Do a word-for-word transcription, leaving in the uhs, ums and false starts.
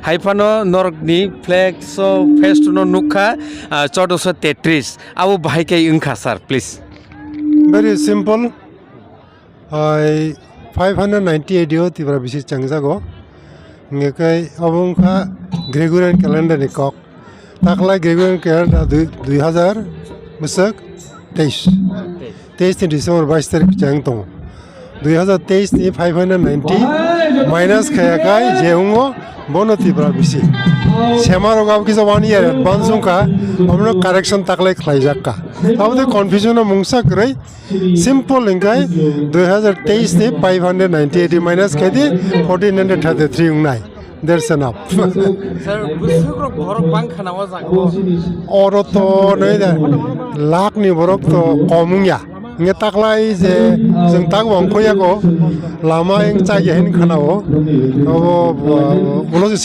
Hai phano norokni flex o festo no nukha, ah, chordoso tetris. Abo bahai khe wngkha, sir, please. Very simple. Hai five hundred ninety-eight o Tipra bisi chengjago. Hingkhe obo wngkha Gregorian calendar ni kok. Taklai Gregorian calendar dui, dui hazar bwswk teis. Teis ni December bais tarik cheng tongo. Dui hazar teis ni five hundred ninety minus khaya khai je wngo bono Tipra bisi. Sema rok abo kisa one year advance wngkha, omono correction taklai khlaijak kha. Abo de confusion o mungsa kwrwi simple hingkhai dui hazar teis ni five hundred ninety eight minus khai di fourteen hundred thirty three wngnai. That's enough. Sir, bwswk rok borok bang khana o jaga o. Oro to noi da lakh ni borok to kom wngya. Hingke taklai je chwng tak bo wngkhoyako lama eng chaya hin khana o. Abo, bo, ulo se